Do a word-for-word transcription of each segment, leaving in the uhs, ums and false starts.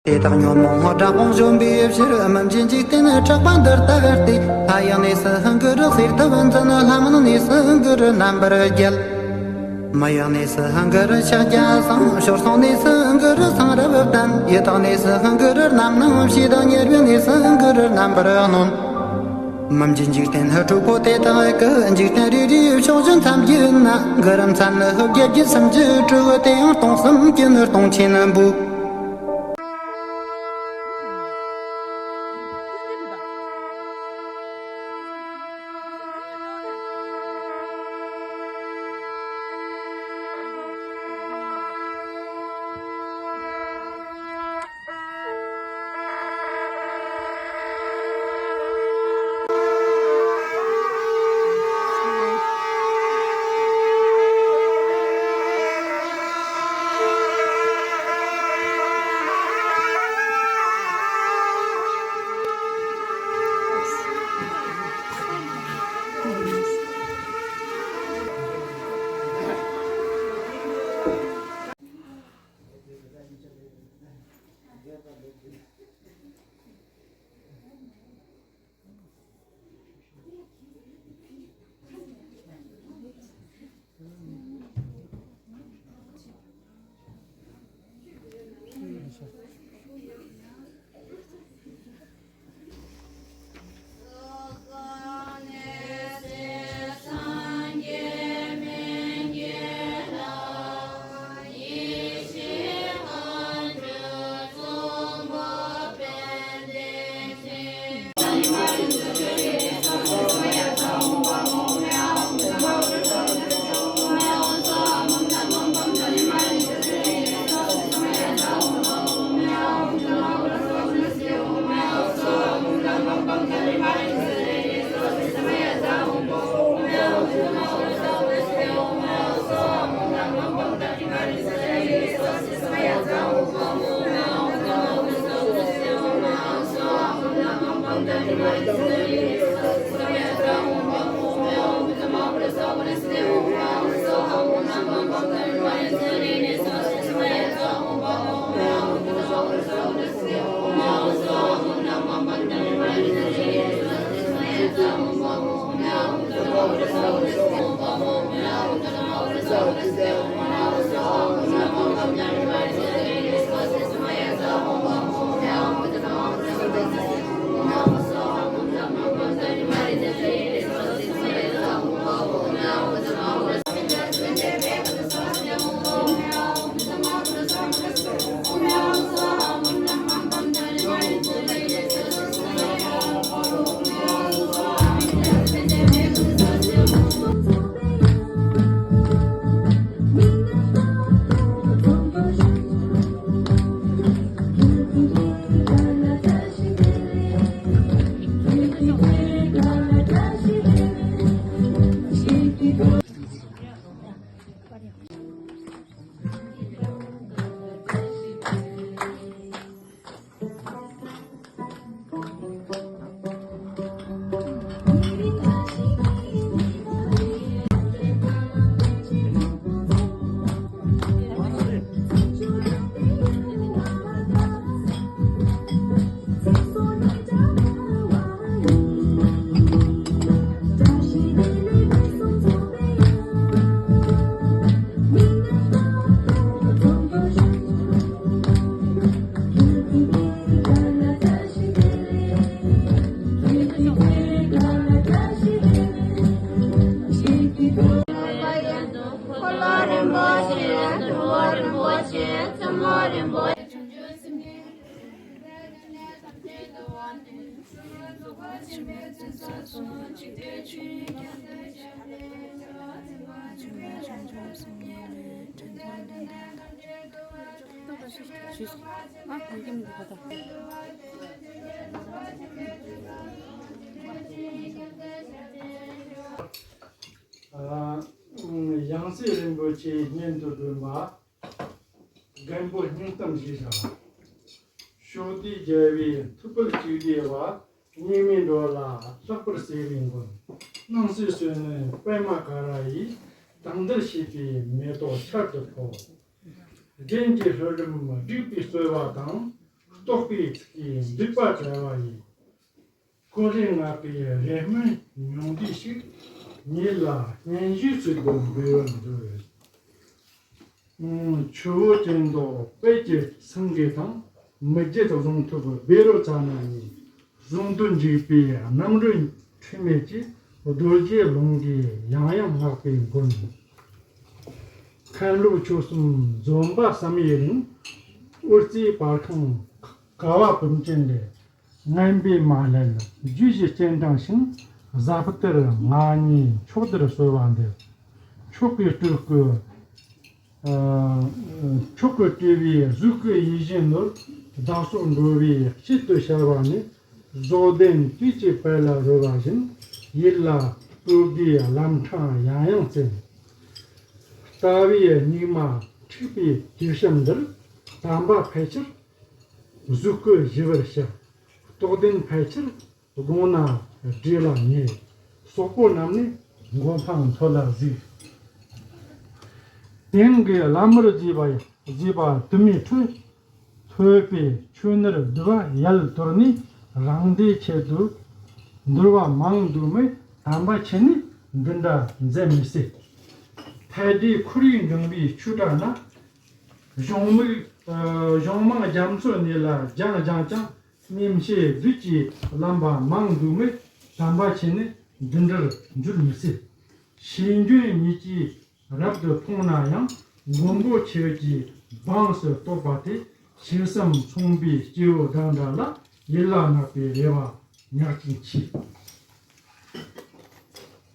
དེ་དག་ཉོན་མོངས་དགྲ་དཔུང་གཞོམ་པའི་ཕྱིར། སྨིན་བྱེད་འཇིག་རྟེན་གྲགས་པ་འདི་ལྟར་ཏེ། ལྷ་ཡི་གནས་སུ་གུ་རུ་གསེར་ཐུབ་འཛིན། ལྷ་མིན་གནས་སུ་གུ་རུ་རྣམ་པར་རྒྱལ། མི་ཡི་གནས་སུ་གུ་རུ་ཕྱག་རྒྱ་བཟང་། སྦྱོར་སྲུང་གནས་སུ་གུ་རུ་གསང་རབ་བརྟན། ཡི་དྭགས་གནས་སུ་གུ་རུ་རྣམ་སྣང་མཆིས། དང་ཉེ་རབས་གནས་སུ་གུ་རུ་རྣམ་པར་གནོན། སྨིན་བྱེད་འཇིག་རྟེན་དྲུག་པོ་དེ་དག་གི། འཇིག་རྟེན་རེ་རེའི་ཕྱོགས་བཞི་མཚམས་བརྒྱད་ན། གུ་རུ་མཚན་ནི་བརྒྱད་བརྒྱ་སུམ་ཅུ་དྲུག་དེ་ཡང་སྟོང་གསུམ་གྱི་ནི་སྟོང་ཆེན་པོ། འཁོར་ལོ་རིན་པོ་ཆེ། གྲུ་བོ་རིན་པོ་ཆེ། བཙུན་མོ་རིན་པོ་ཆེ། ཨ། ཡང་སྲིད་རིན་པོ་ཆེའི་སྙན་དུ་བསྒྲོན་པ། རྒན་པོ་སྙིང་གཏམ་ཞེས་བྱ་བ། ཕྱོགས་དུས་རྒྱལ་བའི་ཐུབ་དཔལ་གཅིག་བསྡུས་པ། སྙིགས་མའི་འགྲོ་ལ་ལྷག་པར་གསལ་བའི་མགོན། སྣང་སྲིད་བསོད་ནམས་པདྨ་ཀ་ར་ཡིས། དང་འདིར་བཤད་པའི་མེ་ཏོག་ཆར་དུ་ཕོབ། རྒྱན་གྱི་ལྷུན་རིམ་བསྒྲིགས་པའི་རྩོལ་བ་དང་། རྟོགས་པའི་ཚིག་གིས་འདུད་པ་བྲལ་བ་ཡི། ཀུན་རིག་ལྔ་པའི་རེ་སྨོན་ཉུང་བསྡུས་ཤིག །ཉིད་ལ་སྙན་ཞུའི་ཚུལ་དུ་འབུལ་བར་འདོད། ཆུ་བོ་ཅན་དུ་དཔལ་གྱི་སེང་གེ་དང་། མི་བརྗེད་གཟུངས་ཐུབ་བཻ་རོ་ཙ་ན་གཉིས། ཟུང་དུ་འཇུག་པའི་རྣམ་རོལ་འཁྲུལ་མེད་ཀྱི། རྡོ་རྗེ་ལུང་གིས་ཡང་ཡང་བསྔགས་པའི་མགོན། མཁན་སློབ་ཆོས་གསུམ་འཛོམས་པ་བསམ་ཡས་རིང་། ཨོ་རྩེ་པར་ཁང་ཀ་བ་བུམ་ཅན་ལས། ངན་པས་མ་བསླད་རྒྱུད་ཀྱི་སྤྱན་དྲངས་ཤིང་། ཟབ་གཏེར་ང་གཉིས་ཕྱོགས་འདིར་གསོལ་བ་འདེབས། མཆོག་གི་སྤྲུལ་སྐུ། ཨ། མཆོག་གི་སྤྲུལ་པའི་གཟུགས་སྐུ་ཡིད་བཞིན་ནོར། བདག་སོགས་འགྲོ་བའི་དཔྱིད་དུ་ཤར་བ་ནི། བཟོ་ལྡན་དུས་ཀྱི་དཔལ་ལ་རོལ་བ་བཞིན། ཡིད་ལ་སྤྲོ་དགའི་ལམ་འཕྲང་ཡང་ཡང་བཙན། ལྟ་བའི་སྙིགས་མ་འཁྲིགས་པའི་དུས་གཤམ་འདིར། དམ་པ་ཕལ་ཆེར་གཟུགས་སྐུ་ཞི་བར་ཤར། རྟོགས་ལྡན་ཕལ་ཆེར་དགོངས་ན་བགྲོད་ལ་ཉེ། སོག་པོ་རྣམས་ནི་མགོ་འཕང་མཐོ་ལ་གཟིགས། དེང་གི་བླ་མར་བརྩིས་པ་བརྩིས་པ་དུ་མའི་ཁྲོད། ཐོས་པའི་ཆོས་ནོར་འདུས་པ་ཡལ་དོར་ནས། རང་སྡེའི་ཆེད་དུ་འདུལ་བ་མང་འདུག་མོད། དམ་པ་ཁྱེད་ནི་འདི་འདྲ་མཛད་མི་སྲིད། ཐལ་སྒྲའི་ཁོར་ཡུག་འགྲིམ་པའི་ཆོས་གྲྭ་ན། གཞུང་མང་གཞུང་མང་རྒྱ་མཚོའི་གནས་ལ་སྦྱང་སྦྱང་ཀྱང་། ཉིན་བྱེད་བདུད་ཀྱིས་བརླམས་པ་མང་འདུག་མོད། དམ་པ་ཁྱེད་ནི་འདི་འདྲར་འགྱུར་མི་སྲིད། ཤེས་འཇོན་ཉིད་ཀྱིས་རབ་ཏུ་མཐོང་ན་ཡང་། མགོན་པོ་ཁྱེད་ཀྱི་འབངས་སུ་གཏོགས་པ་དེ། ཤེས་སེམས་མཚུངས་པའི་སྐྱེ་བོ་འདྲ་འདྲ་ལ། ཡིད་ལ་བརྣག་པའི་རེ་བ་ཉག་གཅིག་མཆིས།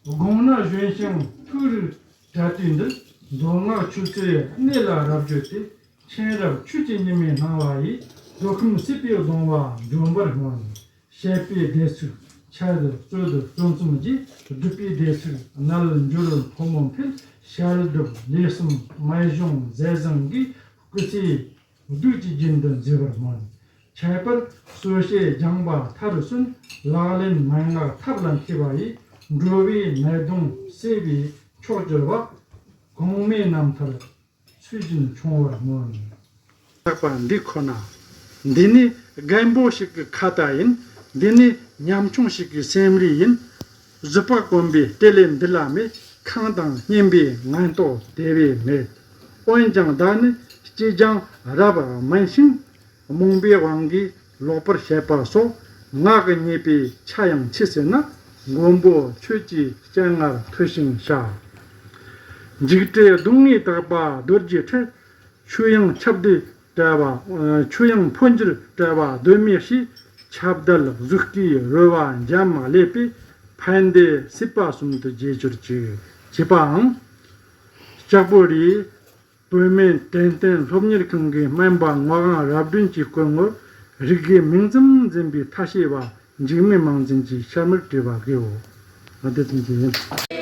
དགོངས་ན་གཞོན་ཞིང་ཐུགས་རིག་བྲལ་དུས་འདིར། མདོ་སྔགས་ཆོས་ཚུལ་གནད་ལ་རབ་བརྗོད་དེ། མཁྱེན་རབ་ཆོས་ཀྱི་ཉི་མའི་སྣང་བ་ཡིས། མདོ་ཁམས་སྲིད་པའི་གདུང་བ་འཇོམས་པར་སྨོན། བཤད་པའི་སྡེ་ཚིག་ཆ་རྩོད་རྩོམ་གསུམ་གྱིས། སྒྲུབ་པའི་སྡེ་ཚིག་རྣལ་འབྱོར་ཕོ་མོ་འཕེལ། བཤད་སྒྲུབ་ལས་གསུམ་སྨན་གཞུང་ཟས་བཟང་གི། སྐུ་ཚེ་བདུད་ཀྱི་རྒྱུན་དུ་མཛེས་པར་སྨོན། ཁྱད་པར་གསོལ་བྱེད་སྦྱངས་པ་མཐར་སོན། ལག་ལེན་མན་ངག་ཐབས་ལ་མཁས་པ་ཡིས། འགྲོ་བའི་ནད་གདོན་སེལ་བའི་མཆོག་གྱུར་པ། གོང་མའི་རྣམ་ཐར་ཚུལ་བཞིན་འཆང་བར་སྨོན། བསགས་པ་འདི་ཁོ་ན། འདི་ནི་རྒན་པོ་ཞིག་གི་ཁ་ཏ་ཡིན། འདི་ནི་ཉམ་ཆུང་ཞིག་གི་སེམས་རིག་ཡིན། བཟོད་པ་སྒོམ་པའི་སྤྲེལ་ལད་འདི་ལ་མེད། ཁེངས་དང་སྙན་པའི་ངན་རྟོག་དེ་བས་མེད། འོན་ཀྱང་བདག་ནི་སྐྱེས་ཀྱང་རབ་དམན་ཞིང་། རྨོངས་པའི་དབང་གིས་ལོག་པར་བཤད་པ་སོགས། ངག་གི་ཉེས་པའི་ཆ་ཡང་མཆིས་ཟེར་ན། མགོན་པོ་ཁྱོད་ཀྱི་སྤྱན་སྔར་ཐོས་ཤིང་བྱ། འཇིགས་བྲལ་གདོང་ལྔས་དག་པ་རྡོ་རྗེ་ཁྲི། ཆོས་དབྱིངས་ཁྱབ་འདུས་བྲལ་བ། ཆོས་དབྱིངས་འཕོ་འགྱུར་བྲལ་བ་གདོད་མའི་གཤིས། ཁྱབ་བརྡལ་གཟུགས་སྐུའི་རོལ་བ་འཇམ་ལས་པའི། ཕན་བདེ་སྲིད་པ་གསུམ་དུ་རྒྱས་གྱུར་ཅིག། ཅེས་པའང་། ལྕགས་པོ་རིའི་བོད་སྨན་དྲན་རྟེན་སློབ་གཉེར་ཁང་གི་སྨན་པ་ངག་དབང་རབ་སྒྲོན་གྱིས་བཀོད་ངོར། རིག་དགེ་མིང་ཙམ་འཛིན་པའི་ཐ་ཤལ་བ། འཇིགས་མེད་དམངས་འཛིན་གྱི་ཤ་མེར་བྲིས་པ་དགེའོ། ང་འདི་ཙམ་གྱིས་ཡིན།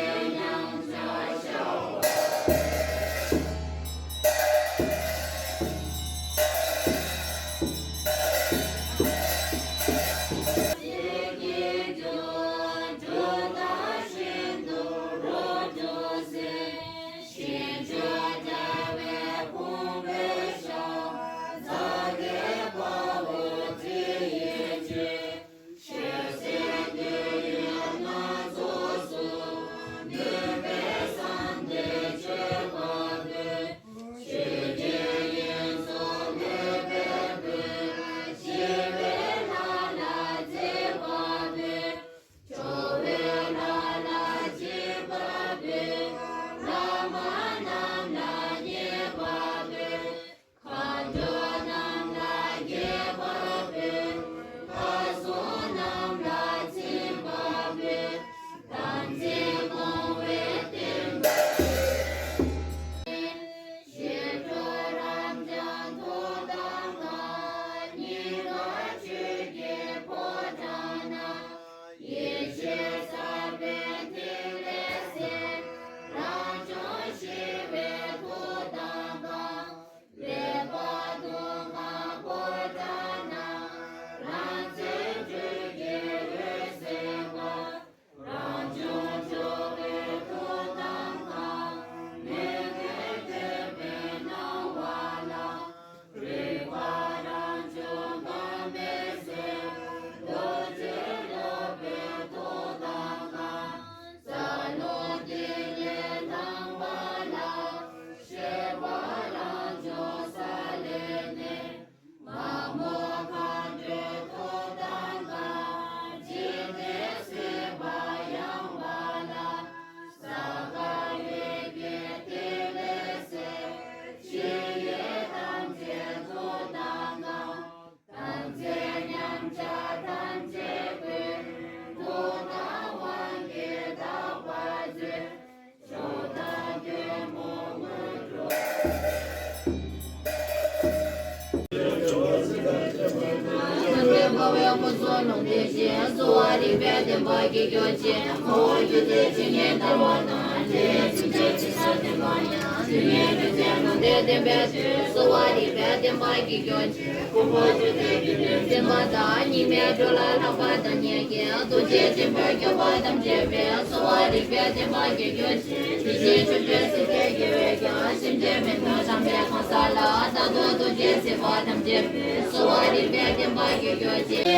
ལུང་བསྟན་ཅིང་། གསོ་བ་རིག་པའི་བསྟན་པ་རྒྱས་གྱུར་ཅིག། ཁོ་བོ་རྒྱུད་སྡེ་ཇི་སྙེད་བདེ་བ་དང་། དེ་ཡི་ཚུལ་འཆོས་ཇི་ལྟར་བསྟན་པ་ཡང་། དེ་སྙེད་རྒྱུད་སྡེ་ལུང་བསྟན་བསྟན་པའི་མཐུས། གསོ་བ་རིག་པའི་བསྟན་པ་རྒྱས་གྱུར་ཅིག། ཁོ་བོ་རྒྱུད་སྡེ་རྒྱུད་སྡེ་བསྟན་པ་དང་། རྙིང་མའི་འགྲོ་ལ་ལྷག་པ་དང་ཉེ་བརྒྱའི། རྡོ་རྗེ་འཛིན་པའི་སྐྱོབ་པ་ཐམས་ཅད་པའི། གསོ་བ་རིག་པའི་བསྟན་པ་རྒྱས་གྱུར་ཅིག། དེ་བཞིན་ཆོས་སྤྱོད་སྲིད་པའི་དགེ་བས་ཀྱང་། སེམས་ཅན་མི་མཐུན་བྱམས་པའི་གང་ཟག་ལ། རྟག་ཏུ་རྡོ་རྗེ་སྲིད་པ་ཐམས་ཅད་པའི། གསོ་བ་རིག་པའི་བསྟན་པ་རྒྱས་གྱུར་ཅིག།